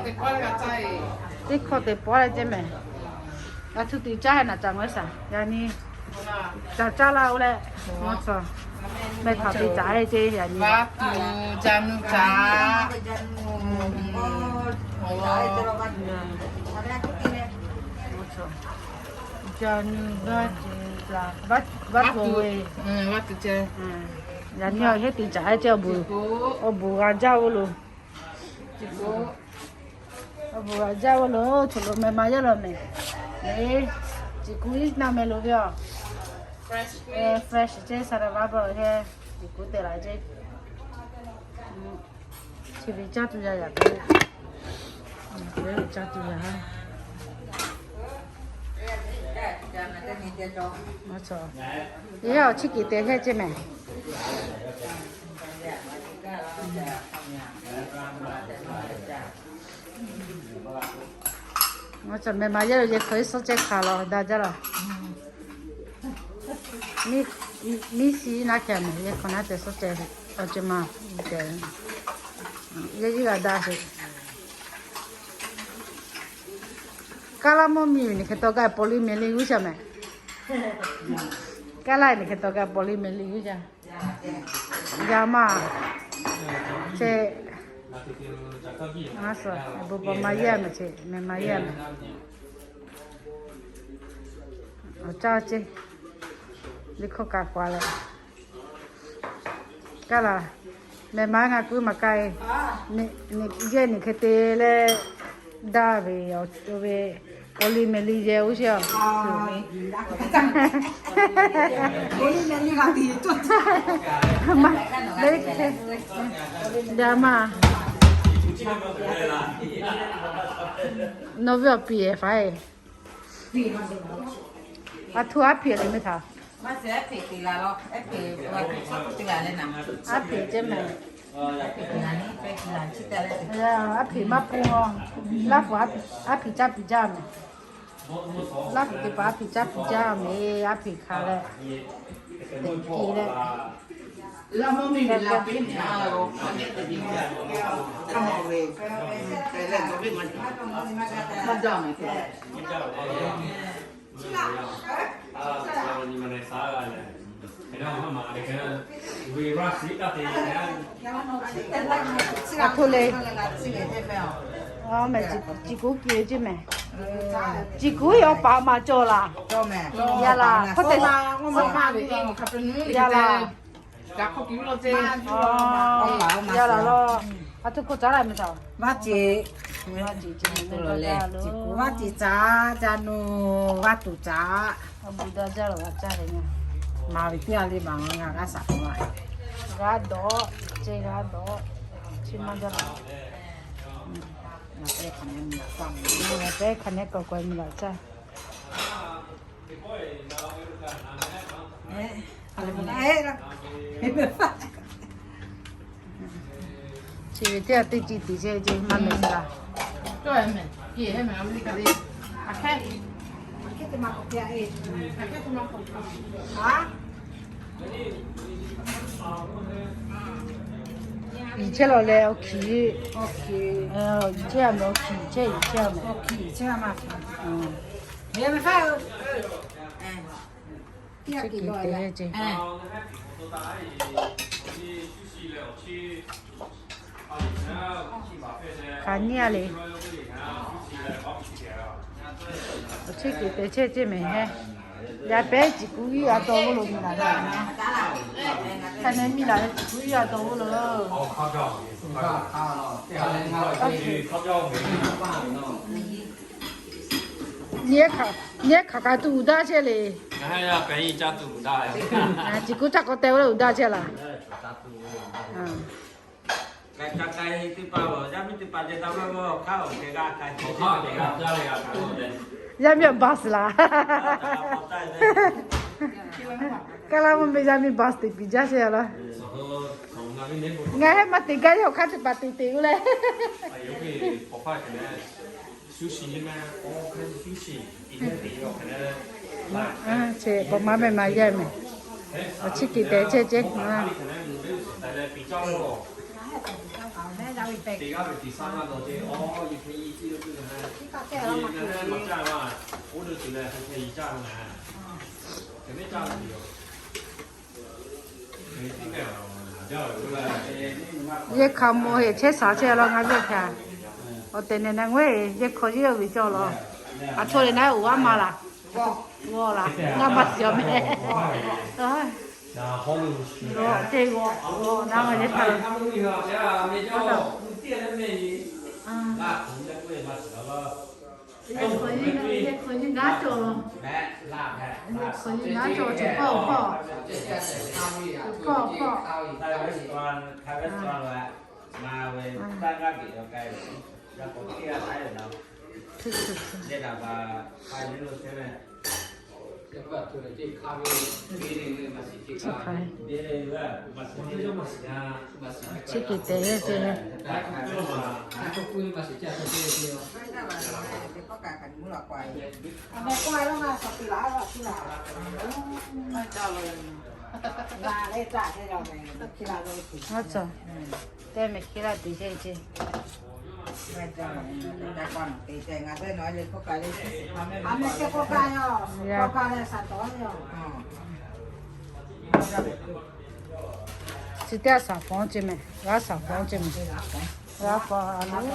Teˇ hkawˇ te pawˉ leh ceh mehˬ. Yaꞈ htu teꞈ caˇ heh naˍ caꞈ ngaˬ hui shaˍ yaꞈ nyi caꞈ caˇ laˇ oˬ leh, mehˬ htaꞈ te caꞈ e ceh yaꞈ nyi. Yaꞈ nyi awˬ heˉ te caꞈ e ceh, awˬ bon g'a jaˇ oˬ loˬ. Awˬ bon g'a jaˇ oˬ loˬ, choˬ lo meh ma yaˇ lo meh. Ciˬ kuiˉ naˆ meh lo ve a. Fresh ceh saˍ laˍ vaˇ bawˬ heh, ciˬ kuiˉ te la ceh. Chi ve caˇ tuˬ yaˇ yaꞈ te, caˇ tuˬ yaˇ. Eˬ, awˬ chi kiˬ te heh ceh mehˬ. Ngaˬ cawˬ meh ma yaˇ lo yehˬ hk'aw suhˉ ceh hkanˍ la daꞈ jaˇ la. Miˉ shi naˉ hkeh mehˬ, yehˬ hk'aw naˉ te suhˉ ceh, awˬ ceh ma te, yehˬ yehˬ g'a daꞈ sheˍ. Kaˇ laˇ mvuhˇ miˬ ve nyi hk'e taw gaˇ paw liˇ meh liˇ g'uˇ shaˍ mehˬ. Kaˇ laˇ nyi hk'e taw gaˇ paw liˇ meh liˇ g'uˇ shaˍ. Yaꞈ ma, ceh, awˬ bon paw ma yaˇ mehˬ, ceh meh ma yaˇ mehˬ. Awˬ caˇ ceh, liˇ hkawˇ kaꞈ k'aw leh. Kaˇ laˇ, meh ma ngaˬ kuiˉ maˍ k'ai, yehˬ nyi hk'e te leh daꞈ ve, awˬ ve, paw liˇ meh liˇ yehˬ g'uˇ shaˍ. Yaꞈ ma, nawˬ ve awˬ piˍ e faˍ e. Aˬ htoꞈ aˉ hpeꞈ leh meh htaꞈ, aˉ hpeꞈ ceh mehˬ. Aˉ hpeꞈ maˇ pon, laˇ pfuhˍ aˉ hpeꞈ caˇ piˇ jaˇ mehˬ. Laˇ pfuhˍ teˇ hpaˍ aˉ hpeꞈ caˇ piˇ jaˇ mehˬ, aˉ hpeꞈ hk'a leh, teꞈ piˇ leh. Aˬ htoꞈ le. Mehˬ, ciˬ kuiˉ piˇ ceh mehˬ. Ciˬ kuiˉ yawˇ paˍ maˍ cawˬ laˬ. Yaˇ laˬ, hk'oˆ te, yaˇ laˬ. Yaˇ laˬ laˇ. Aˬ htoꞈ hk'oˆ caˉ laˇ meh htaꞈ, vaˇ ceˬ, vaˇ ceˬ caˉ, vaˇ ceˬ caˉ, awˬ bon daꞈ jaˇ lawˬ g'a caˇ le. Maˍ ve teˇ g'aˇ le maˍ ngaˬ g'a shaˍ k'oˆ la. G'a dawꞈ, ceh g'a dawꞈ, chi maˇ jaˇ laˬ. Ngaˬ tehˉ hk'aˬ nehˉ k'awꞈ k'ai mi laˬ caˇ. Chi ve teˇ g'aˇ teˇ ceuˬ tiˍ chehˇ ceh maˇ mehˬ laˬ. Iˍ chehˇ lawˬ leh awˬ hkiˬ, iˍ chehˇ a mehˬ, awˬ hkiˬ chehˇ, iˍ chehˇ a mehˬ. Chi kiˬ te ceh. Hk'aˬ nyi a le. Awˬ chi kiˬ te chehˇ ceh mehˬ heh. Yaꞈ pehˉ ciˬ kuiˉ a taw g'oˇ lo miˬ laˬ. Hk'a nehˉ miˬ laˬ ve ciˬ kuiˉ a taw g'oˇ lo. Nyi hk'aˬ, nyi hk'aˬ kaꞈ tuˬ uiˍ daˇ chehˇ le. Ciˬ kuiˉ caˇ k'awꞈ te ve le uiˍ daˇ chehˇ laˬ. Yaˇ miˇ awˬ bus laˬ. Kaˇ laˇ mvuhˇ miˬ yaˇ miˇ bus teꞈ piˍ jaˇ chehˇ a laˇ. Ngaˬ heh maˇ teꞈ gaˇ yawˇ hk'aˇ teˇ hpaˍ teꞈ teꞈ oˬ leh. Chi pa maˇ meh ma yaˇ mehˬ. Awˬ chi kiˬ te chehˇ ceh. Teˇ g'aˇ ve tiꞈ saˉ maˇ dawˬ ce, a, yehˬ hk'e yi tiˇ lo tuˬ na, yehˬ na maˇ caˇ la, oˇ lo tuˬ leh hk'e hk'e yi caˇ na, hk'e mehˉ caˇ la tuˬ yoˬ. Yehˬ hkaoˍ moˍ heˍ chehˇ shaˍ chehˇ la ngaˬ ve hkaꞈ, awˬ tehˬ nehˬ na ngawehˇ yehˬ hkaoˍ yeˇ ve cawˬ la. A chaw le na uiˍ g'aˇ ma laˬ, g'aw laˬ, ngaˇ maˇ shiˍ awˬ meh. G'aw ce g'aw, g'aw na ma yehˬ hkaoˍ. Yehˬ hkaoˍ yeˇ, yehˬ hkaoˍ yeˇ ngaˇ cawˬ, yehˬ hkaoˍ yeˇ ngaˇ cawˬ, cawˬ pawˆ pawˆ, cawˬ pawˆ pawˆ. Chi hk'e te ce, a cawˬ, te mehˍ hkiˇ laˇ tuˬ ce ce. Chi teˇ g'aˇ saˍ hpaw ce mehˍ, g'aˇ saˍ hpaw ce mehˍ, g'aˇ hpaw a lo.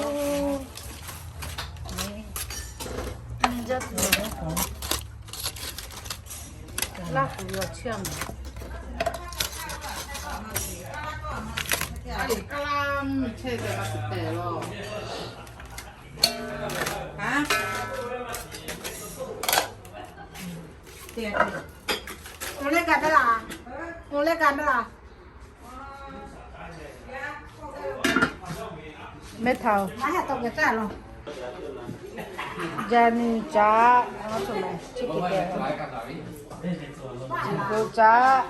Laˇ kuˬ yaw chiˇ a mehˍ. A liꞈ kaˇ laˇ mvuhˇ miˬ chehˇ ve a shu tehˬ laˬ. Awˬ leh kaꞈ te laˬ, awˬ leh kaꞈ te laˬ. Mehˆ htaꞈ-oˬ, ja nu caꞈ, chi hk'e te, ciˬ gu caꞈ,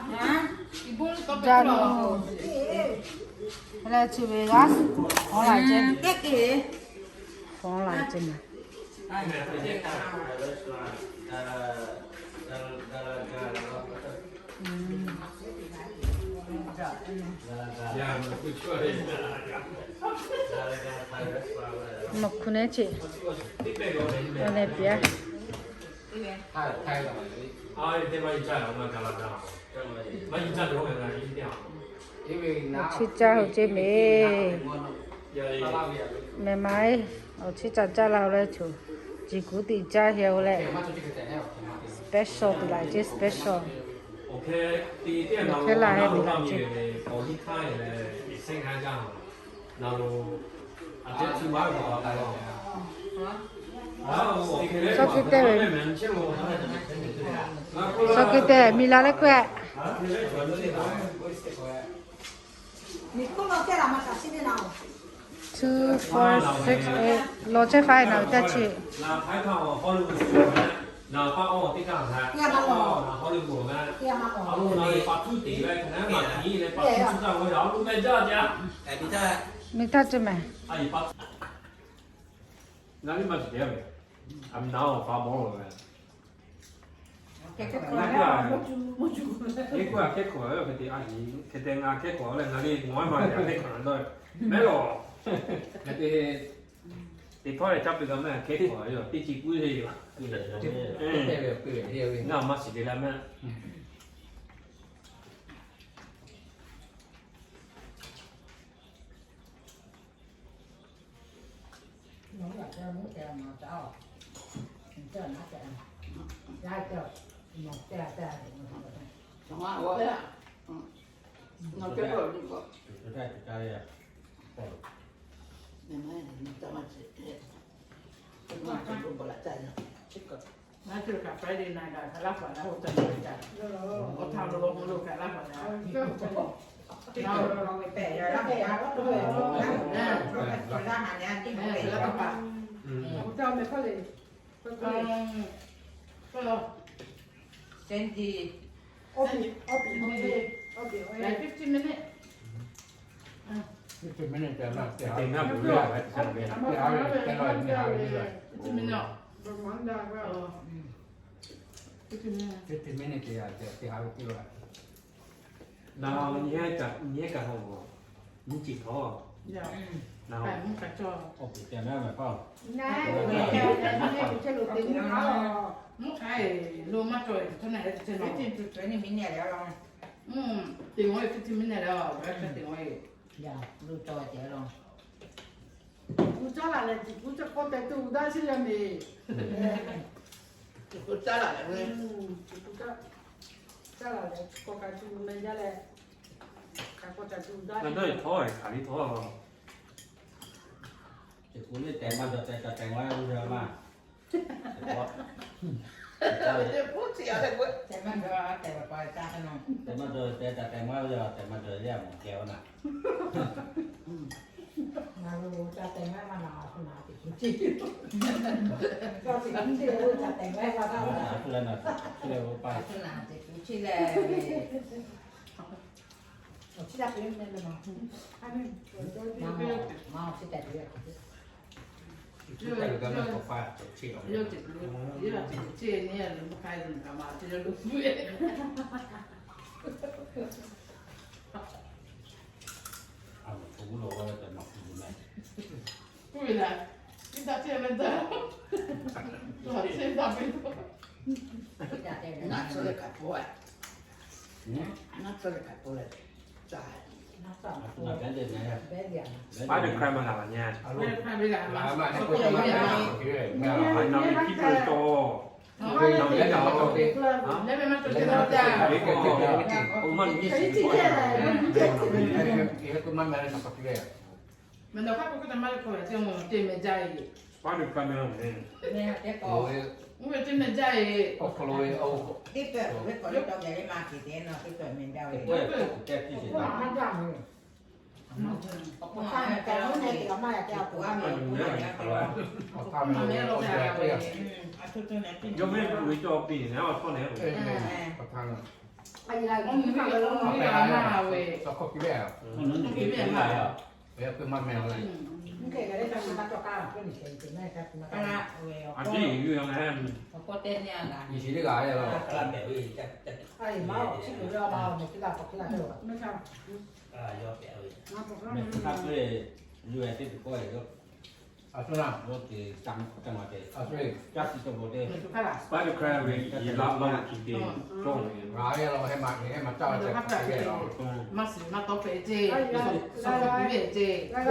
ja nu, leh chi ve g'aˇ, fawˉ la ce, fawˉ la ce mehˍ. Nawˬ hk'u neˉ ce, nawˬ nehˬ piˇ-a. Awˬ chiˇ caˇ hoꞈ ce mehˍ. Mehˍ ma-e, awˬ chiˇ caˇ caˇ la-o leh choˬ, ciˬ kuˉ tiꞈ caˇ heh-o leh, special tuˬ laˬ ce, special. Hk'e laˬ heh tuˬ laˬ ce. Shaw hk'e te ve, shaw hk'e te miˬ la leh k'oˆ-e. Two, four, six, eight. Lawˬ chehˇ faˉ-e naˬ ve teˇ chi. Miˬ htaˇ ce mehˍ. Hk'e te ngaˬ hkehˉ hk'awꞈ leh ngaˬ le mawˬ ma a hkehˉ hk'awꞈ na dawˇ mehˉ lawˬ. Hk'e te, teˇ hpawˇ leh caˇ peuˬ g'a mehˉ hkehˉ hk'awꞈ yoˬ, teˇ chi kuiˉ le yoˬ. Ngaˬ maˇ shiˍ te la mehˉ. Sandy, like fifteen minutes. Fifteen minutes. Fifteen minutes. Naˬ nyi hehˉ kaꞈ, nyi hehˉ kaꞈ hawˬ, nyi ciˬ htaw. Mvuhˇ k'ai cawˇ. Mvuhˇ k'ai lo te mvuhˇ k'ai lo maˇ cawˇ. Te ngaˬ hui teˇ miˇ neh leh, teˇ ngaˬ hui lo cawˇ ceh lo. Uˇ caˉ laˬ leh tiꞈ kuˉ caˇ k'awˇ teh tuˬ uiˍ daꞈ sheˍ yaˇ mehˍ. Tiꞈ kuˉ caˇ laˬ leh, tiꞈ kuˉ caˇ laˬ leh k'awꞈ kaꞈ tuˬ meh jaˇ leh, kaꞈ k'awꞈ kaꞈ tuˬ uiˍ daꞈ sheˍ. Htawˇ hk'aˬ liˇ htawˇ. Tiꞈ kuˉ liˇ tehˬ maˇ dawˬ tehˬ caˍ tehˬ maˇ uiˍ jaˇ maˇ. Tehˬ maˇ dawˬ tehˬ caˍ tehˬ maˇ uiˍ jaˇ, tehˬ maˇ dawˬ yaˇ mawˬ kehˬ awˬ naˬ. Ngaˬ lo ca teh maˇ maˇ na, a hpu na teꞈ kuˉ ciˇ. Ca teꞈ kuˉ ciˇ leh, ca teh maˇ maˇ na. A hpu leh na, a hpu leh oˇ pa, a hpu na teꞈ kuˉ ciˇ leh. Awˬ chi la peuˬ meh leh ma. Ma awˬ chi tehꞈ peuˬ. Yawˇ teꞈ kuˉ, yawˇ teꞈ kuˉ ciˇ nyi a lo k'ai lo kaꞈ ma te lo. Aˬ, hpu lo tehꞈ maˇ hpu meh. Puiˉ ve lehˬ, iˉ daꞈ ceˇ ve daꞈ. Ceˇ daꞈ ve daꞈ. Naˆ tsuhˇ leh hk'aˬ pawˆ, naˆ tsuhˇ leh hk'aˬ pawˆ leh, ca, Spider Climb ma laˬ laˬ nyi. Spider Climb ve laˬ laˬ. Naˬ ve hkiˉ pui cawˬ. Spider Climb ma laˬ. Oˇ ve teˇ meh jaˇ e. Awˬ hk'aw lo ve, teˇ pehˍ ve k'awꞈ le taw geh le ma te te na, teˇ pehˍ meh jaˇ ve. Awˬ hk'aw lo ve awˬ hk'aw lo ve, yawˇ mehˆ k'oˆ ve cawˇ piˇ nehˬ, awˬ htawˇ nehˬ. Spider Climb ve laꞈ laˇ tuˬ te cawˇ ve, ngaˬ ve law heh ma, heh ma caˇ ve ceh, maˇ shiˍ maˇ tawˇ hpehꞈ ceˇ, suh hk'aˬ hk'e ve ceˇ. Ngaˬ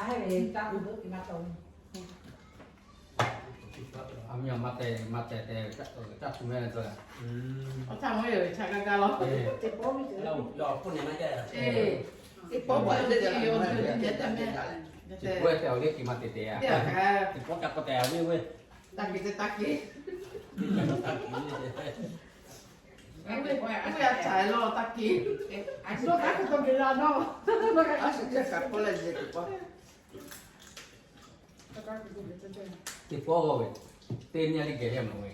heh ve caˇ ve maˇ tawˇ. A miˇ a maˇ tehˬ, maˇ tehˬ tehˬ, caˇ tuˬ meh le tawˇ. Awˬ htaˇ maˇ yehˬ ve chaꞈ gaˇ gaˇ law. Teˇ pawˆ tehˬ awˬ liˇ ki maˇ te te a. Teˇ pawˆ ca k'awꞈ tehˬ ve ve. Taˇ keˍ te taˇ keˍ. Oˇ ve a caˍ law taˇ keˍ. Aˬ, taˇ keˍ taˇ keˍ la nawˇ. A shiˍ teˇ kaꞈ k'oˆ leh yehˬ teˇ pawˆ. Teˇ pawˆ g'awˇ ve, teˇ nyi a liˇ geh le mawˬ ve.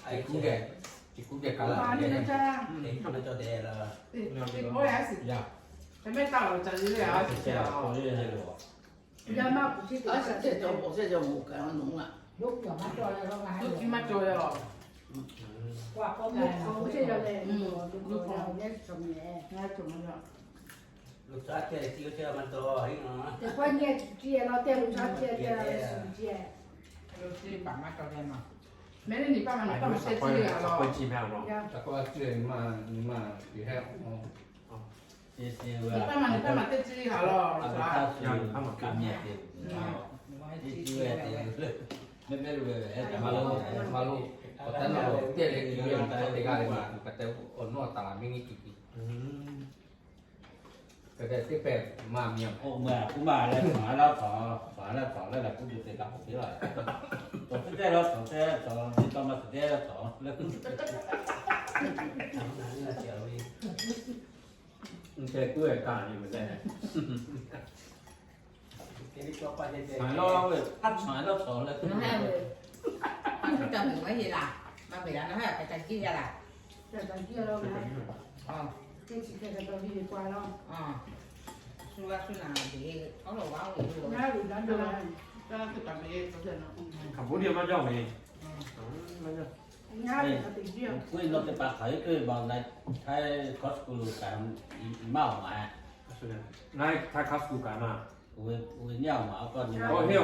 Teˇ kuˉ geh, teˇ kuˉ geh ka la. Yaˇ, a shiˍ teˇ cawˬ bawˬ teˇ cawˬ mawˬ kaꞈ nawˬ a, yawˇ hkiˇ maˇ cawˬ ve a. Lo caˉ ceh le, lo caˉ ceh le, lo caˉ ceh le, lo caˉ ceh le. Lo ceh paˍ maˇ cawˬ leh ma. Mehˉ le nyi paˍ ma, nyi paˍ ma tehꞈ ciˇ le a law. Nyi paˍ ma, nyi paˍ ma tehꞈ ciˇ le a law. Lo caˉ ceh le, lo caˉ ceh le. Mehˉ mehˉ lo ve, ma lo, ma lo, awˬ tehˉ na lo teˇ le ki ve, teˇ g'aˇ le ma, ka te awˬ nawˉ taˍ miˇ nyi tuˬ tuˬ. Hk'e te teˇ pehˍ maˇ miˇ a. Oˇ meh k'oˆ maˇ leh, maˍ laˇ htaꞈ, maˍ laˇ htaꞈ leh leh k'oˆ ve te kaꞈ k'oˆ te la. Tawˬ teˇ teˇ laˇ tawˬ teˇ tawˬ, nyi taw ma teˇ teˇ tawˬ leh k'oˆ ve. Nyi te kuˉ ve kaꞈ nyi ve leh. Hk'aˬ laˇ ve, hk'aˬ laˇ htaꞈ leh k'oˆ ve. Hk'aˬ htaˇ ca meuꞈ maˇ heˆ laˬ. Maˇ meuꞈ laˬ, na hk'aˬ htaˇ ca jiˇ yaˇ laˬ. Teˇ chi hk'e hk'e taw ve k'oˆ laˇ. Shu g'a shu naˬ ve, awˉ lawˬ g'aˇ ve lo. Cambodia maˇ jaˇ ve. Maˇ jaˇ. Ngaˬ hui nawˬ teˇ hpaˍ hk'aˬ hk'e k'oˆ ve, Mawˬ na Htaiˇ Costco lo kaꞈ maˇ awˬ maˍ. Ngaˬ hui Htaiˇ Costco kaꞈ maˇ. K'awꞈ henˇ awˬ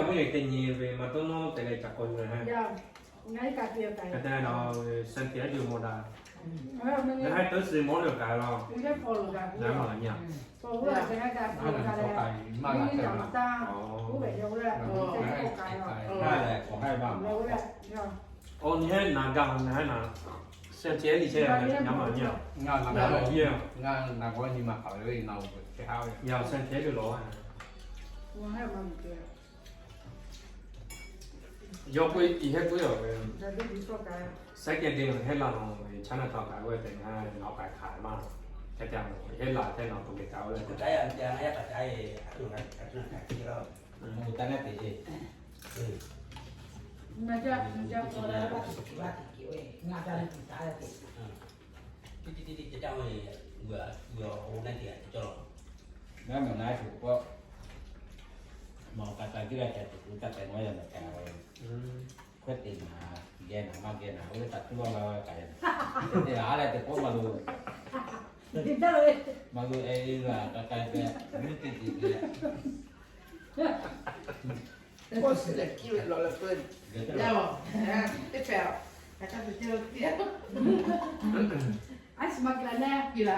mvuhˇ yeˬ te nyi ve maˇ dawˇ nawˉ te leh ca k'awꞈ yuˬ leh, San Diego mawˬ daꞈ. Ngaˬ hui tawˇ suh mawˬ leh kaꞈ la, ngaˬ maˇ nyi a. Awˬ, nyi hehˉ naˍ gaˇ, ngaˬ hehˉ naˍ, San Diego chehˇ, ngaˬ maˇ nyi a. Ngaˬ naˍ gaˇ nyi ma k'aꞈ ve, ngaˬ San Diego lawˬ. Yawˇ k'oˆ, iˉ hehˉ k'oˆ ve, second day hehˉ la nawˬ ve Chinatown kaꞈ ve tehꞈ ngaˬ nawˬ k'ai hk'aˬ maˇ. Hk'e te nawˬ hehˉ la htaˇ nawˬ to k'ai kaꞈ ve, ngaˬ ka ta jiˇ g'a ca tuˬ k'o, taˇ k'ai maˇ yaˇ naˬ ca ve. Hkawehˇ te naˍ, geh naˍ maˇ geh naˍ, oˇ ve taꞈ tuˇ laˇ g'a k'ai yaˇ naˬ. Te te laˬ a leh teˇ pawˆ maˇ lo, maˇ lo e e la ka k'ai ve, mvuhˇ teˇ te te. K'oˆ suh leh kiˇ ve lawˬ leh peuˬ. Teˇ hpaˍ, a ca tuˬ te lo te. A shiˍ maˇ g'a leh kiˇ la.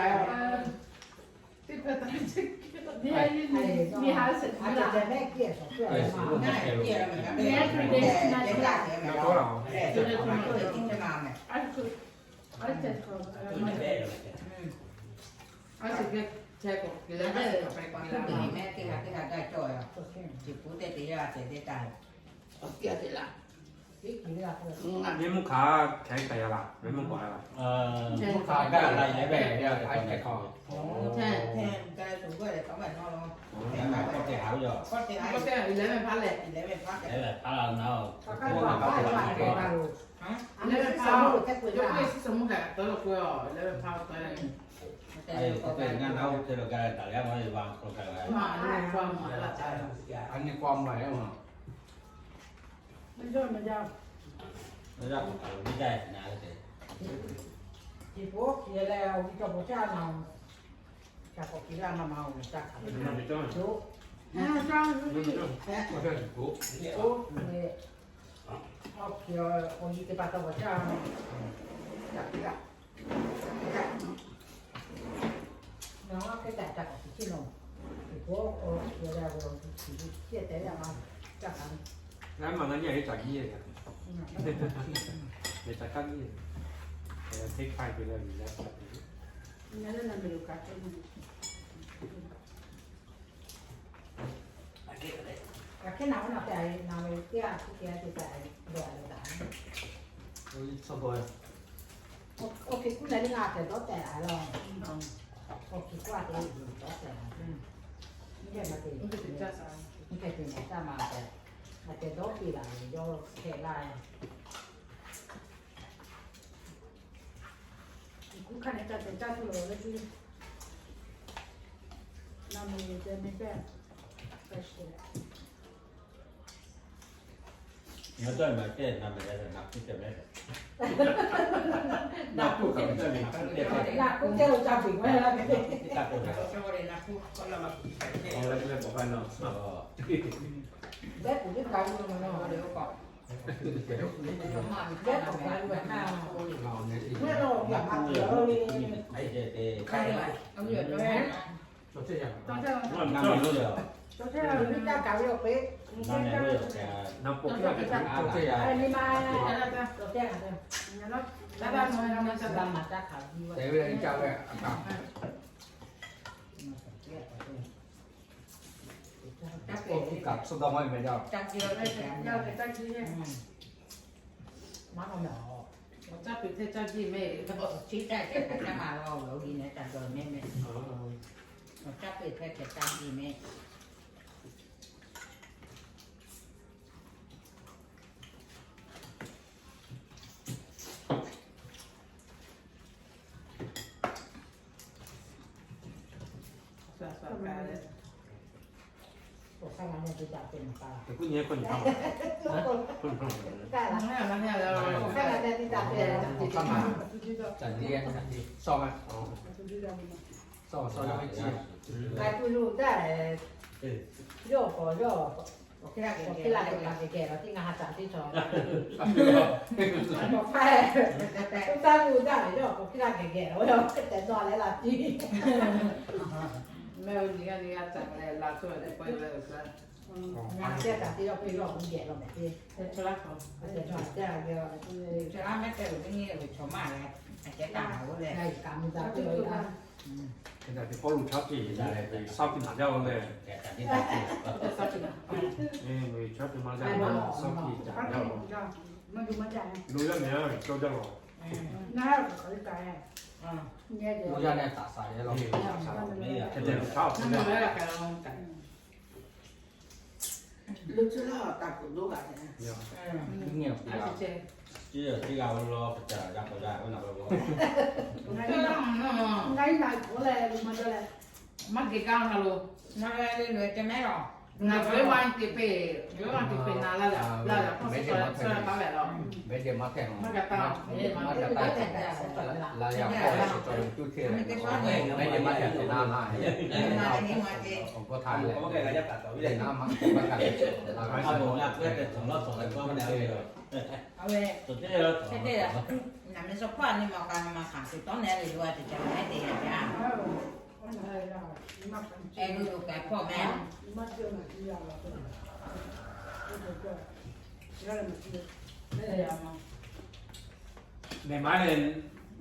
Venˇ mvuhˇ hk'aˬ hkehˉ k'ai yaˇ laˬ, venˇ mvuhˇ k'awꞈ la. Mvuhˇ hk'aˬ gaˇ la leh ve, a hkehˉ hk'aw. A nyi k'o maˇ heˆ ma. Teˇ pawˆ hk'e leh awˬ viˉ cawˬ paˍ caˇ na, ca k'awꞈ hk'e laˇ maˇ ma awˬ caˇ hk'aˬ ve. Oˇ hk'e awˬ viˉ teˇ hpaˍ cawˬ paˍ caˇ, ca hk'e laˇ. Ngaˬ hk'e ca ca k'awꞈ hk'e nawˬ, teˇ pawˆ awˬ hk'e leh awˬ viˉ chi hk'e te leh ma caˇ hk'aˬ ve. Ngaˬ maˇ ngaˬ nyi a ve ca jiˇ ve, ca kaˇ jiˇ ve, teˇ hk'aˇ ve leh ve leh. Aˬ hk'e naˬ ve naˬ tehꞈ naˬ ve teˇ g'aˇ hk'e te te tehꞈ dawˬ a ve taꞈ. Awˬ hk'e kuˉ leh teˇ g'aˇ tehꞈ dawˇ tehꞈ a laˇ. Awˬ hk'e kuˉ a te dawˇ tehꞈ a. Nyi hk'e te maˍ caˇ ma tehꞈ, a tehꞈ dawˇ te laˬ ve yawˇ hpehꞈ laˇ. Kuˇ hkanˇ leh ca ceh caˇ tuˬ lawˬ ve tuˬ, na meh ve ceh meh pehˇ. Ngaˬ dawˇ maˍ ceh na meh leh na kuˇ ceh meh. Na kuˇ kaꞈ ve dawˇ ve, na kuˇ ceh lo ca tuˬ meh laˇ ve. Leh kuˬ ve ka ve na. Maˇ k'oˆ meh, awˬ caˇ peuˬ hk'e caˇ jiˇ meh, awˬ caˇ peuˬ hk'e caˇ jiˇ meh. Mehˆ g'uˇ suhˍ g'a leh laˬ tuˬ. Ngaˬ teˇ htaꞈ teˇ yawˇ piˇ yawˇ k'oˆ geh law mehˍ teˇ. Chaw laˇ k'o, chaw laˇ mehˆ teˇ lo teˇ nyi ve chaw maˇ leh, a ceh taˍ maˍ g'uˇ leh, kaꞈ mvuh daꞈ ve. Hk'e te Pawˇluꞈ chaˉ piˇ leh, shaˉ piˇ naˍ jaˇ lo leh, shaˉ piˇ naˍ jaˇ lo, shaˉ piˇ caˍ jaˇ lo. Lo yaˇ mehˍ cawˇ jaˇ lo. Lo yaˇ nehˬ taˍ saˍ leh lo. Hk'e te Luˬ chaˉ awˬ hk'e Lo tcuh laˇ taˍ k'oˍ doˉ g'a te. Nyi awˬ teˇ g'aˇ, teˇ g'aˇ lo lo kaꞈ ca g'a k'awꞈ g'a k'oˆ na lo. Ngaˬ iˉ na k'oˍ leh lo maˇ jaˇ leh, maˇ geh kaˇ na lo. Ngaˬ ve le lo ceh mehˉ lo. Ngaˬ ve maˇ te peˬ, ve maˇ te peˬ na la la la la k'oˆ suh suh taˍ ve lo. Maˇ g'a taˇ, maˇ g'a taˇ. Maˇ g'a taˇ. Ngaˬ meh shu hpaˇ ni ma ka ma hkanˍ suˍ tawˉ nehˬ ve yoˬ. Eˬ, lo lo kaꞈ hpawˇ meh. Mehˬ maˇ leh,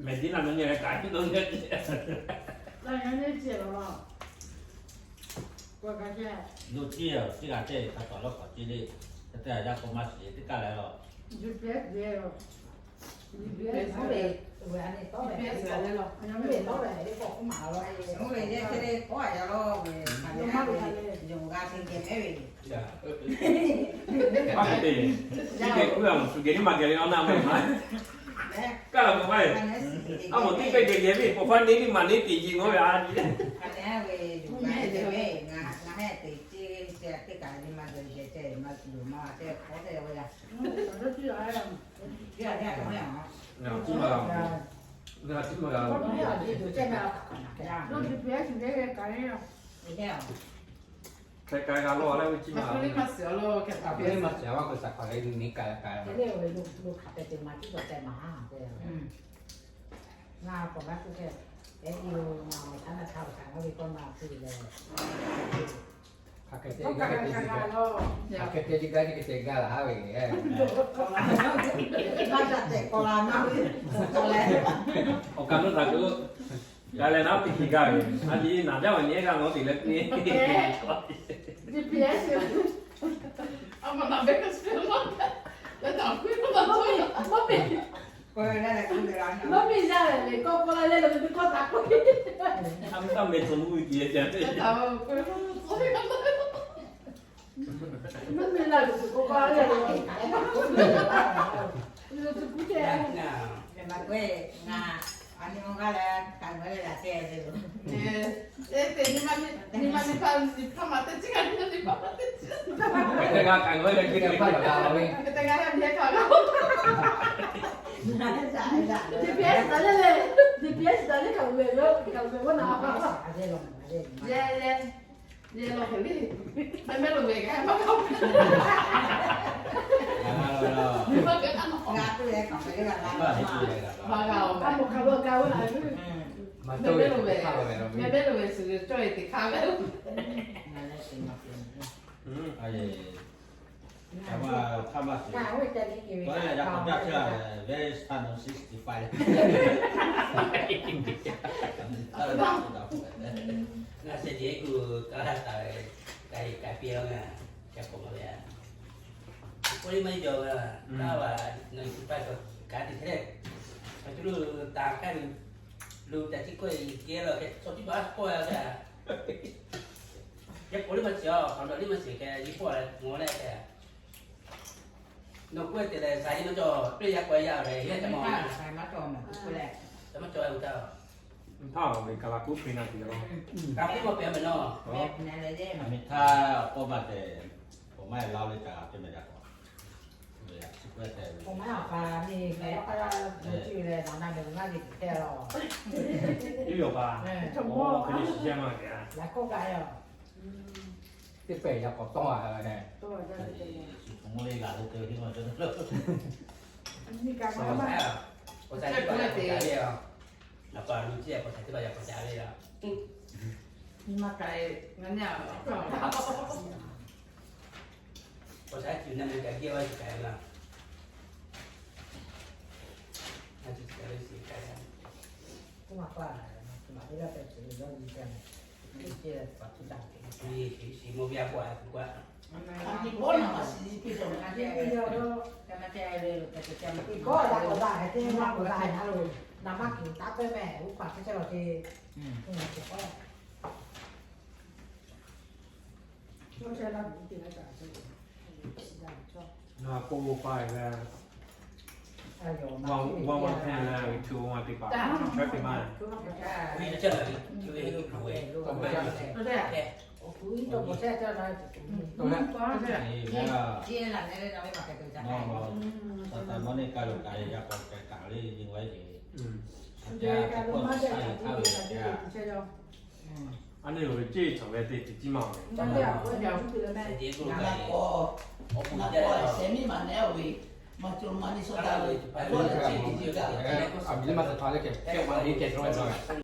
mehˬ tiˉ naˬ lo nyi leh kaꞈ tiˉ lo nyi. Lo tiˉ yoˬ, tiˉ g'a ceh hk'a tawˍ lawˇ k'awꞈ te le. Hk'e te yaˇ k'o maˇ shiˍ tiˉ kaˇ leh lo. Maˇ te, chi geh kuˇ a shu geh tiˉ maˇ geh le, a maˇ kaˇ la k'o maˇ. A moˍ tiˉ pehˇ geh geh ve, k'awꞈ faˇ neˇ tiˉ maˍ neˇ teꞈ yeˬ ngawˬ ve a nyi le. Ngaˬ tiˉ maˇ g'a, ngaˬ tiˉ maˇ g'a, ngaˬ tiˉ maˇ g'a. Hk'e k'ai g'a lawˇ leh ve chi ma. Hk'e te maˇ shiˍ a lo, hk'e te maˇ shiˍ a va k'o, saˍ hkaˍ leh nyi k'ai k'ai. Ngaˬ k'awꞈ maˇ k'oˆ hk'e, e i lo ngaˬ awˬ hk'aˇ na htaˇ awˬ hk'aˇ ngaˬ ve kawˇ na hk'e leh. Hk'aˬ hk'e te gaˇ ve, hk'aˬ hk'e te gaˇ ve, hk'e te gaˇ laˬ ve. Maˇ ca tehꞈ k'awꞈ la maˇ ve. Awˬ kaˬ lo htaꞈ k'o, g'a leh naˉ piˇ hkiˬ gaˇ ve. A nyi naˍ jaˇ ve nyi g'a lawˬ teꞈ leh piˇ. Mvuhˇ miˬ yaˇ lehˬ, kawˇ kawˇ laˇ leh lo ve teˇ kawˇ htaꞈ k'oˆ. A mvuhˇ taˇ meh tcuh mvuhˇ miˬ tiˍ leh ca teˇ. Mvuhˇ miˬ la ve tuˬ kawˇ kawˇ laˇ leh lo. Lo tuˬ kuˉ ceh. Ngaˬ, a nyi mvuhˇ g'aˇ leh kaꞈ g'a leh g'a ceh ve lo. Teˇ nyi ma nyi, nyi ma nyi hpaˇ, nyi hpaˇ ma teˇ chi g'aˇ nyi, nyi hpaˇ ma teˇ chi. Hk'e te g'a kaꞈ g'a leh nyi hpaˇ ma g'a ve. Hk'e te g'a leh nyi hpaˇ g'a. D P S taˍ leh le, D P S taˍ leh kaꞈ g'a ve, kaꞈ g'a ve na. Yehˇ yehˇ, yehˇ lawˬ hk'e le. Mehˆ mehˆ lo ve kaꞈ maˇ g'a. Maˇ g'a. Maˇ g'a. Maˇ g'a. Maˇ g'a. Mehˆ mehˆ lo ve, mehˆ mehˆ lo ve suh cawˇ e teꞈ hk'aˇ ve. Hk'aˬ ma hk'aˇ maˇ shiˍ. Tawˇ leh yaꞈ k'aw jaˇ chi a, very hard on sixty-five. Ngaˬ sheh tiꞈ kuˬ kaˇ taˍ ve, k'ai k'ai piˇ laˇ ngaˬ, ca k'awꞈ maˇ ve a. K'oˆ le maˇ cawˬ ve, taˇ va, ninety-five kaꞈ teˇ hk'e leh, a cuˇ lu taˍ k'ai ve, lu taˍ ciˉ k'oˆ e kehˉ la hk'e, chaw tiˉ baˬ k'oˆ a ve a. Yaˇ k'o liˇ maˇ shiˍ a, hk'aˬ nawˬ liˇ maˇ shiˍ hk'e, yiˇ pawˆ leh ngawˬ leh hk'e. Nawˬ k'oˆ te leh, shaˍ nyi maˇ cawˬ, teˇ yaˇ k'awꞈ yaˇ ve, yaˇ ca ma, shaˍ maˇ cawˬ maˇ k'oˆ leh, shaˍ maˇ cawˬ a, u taˇ. Htaˇ Aˍmeˍriˍkaˍ laꞈ k'oˆ hk'e na tuˬ yoˬ. Kaꞈ k'oˆ maˇ pehꞈ mehˍ nawˉ. Aˍmeˍriˍhkaˍ laꞈ k'oˆ maˇ tehꞈ, k'awꞈ maˇ laˇ leh ca g'a te mehˍ daꞈ k'o, chi k'oˆ tehꞈ, k'awꞈ maˇ awˬ pa ni k'ai k'ai la, cuˇ leh na na mehˍ maˇ te tuˬ htehˇ la. Iˉ yoˬ pa, hk'e te shiˍ jaˇ maˇ kehˬ. Laꞈ k'oˆ kaꞈ yoˬ. Teˇ pehˍ yaꞈ k'awꞈ tawˇ a heh. Shu hk'aˬ mawˇ le g'a le te hiˉ ma te. Nyi kaꞈ maˇ, k'awꞈ ca le, k'awꞈ ca le, k'awꞈ ca le a. Laꞈ pa lu ciˇ a k'awꞈ ca teˇ pa yaꞈ k'awꞈ ca le a. Nyi ma k'ai, ngaˬ nyi a. K'awꞈ ca cuˬ na meh kaꞈ jiˇ a va cuˬ k'ai la. A cuˬ k'ai le shiˍ k'ai la. K'oˆ ma pa, maˍ teˇ g'aˇ pehꞈ tuˬ ve yawˇ nyi ca meh. Nyi ciˇ pa tuˬ daꞈ ve. Nyi shiˍ shiˍ mawˇ ve a k'o a kuˬ k'o a. Bawˇ naˍ maˇ shiˍ piˇ cawˬ ve. Bawˇ daꞈ k'awꞈ daꞈ haiˬ teˇ maˇ k'awꞈ daꞈ haiˬ a lo, naˍ maˇ kuˬ taˉ peuˬ mehˍ, uˉ hpaˍ hk'e chehˇ la te. Ngaˬ k'oˆ pa ve, one one two leh two one one teˇ hpaˍ chehˇ te maˇ. Saˍtanˍ mawˇ neˇ ka lo kaꞈ yaꞈ k'aw k'ai kaꞈ le nyi wa e. A neˇ lo ve ceˇ cawˬ ve te te ciˇ maˇ ve. Awˬ k'o, awˬ k'o sehˍ miˇ maˍ nehˉ ve, maˇ cawˬ maˇ ni sawˉ taˍ ve, a miˬ maˇ taˍ htaˇ le kehˬ, kehˬ maˇ ni kehˬ cawˬ ve.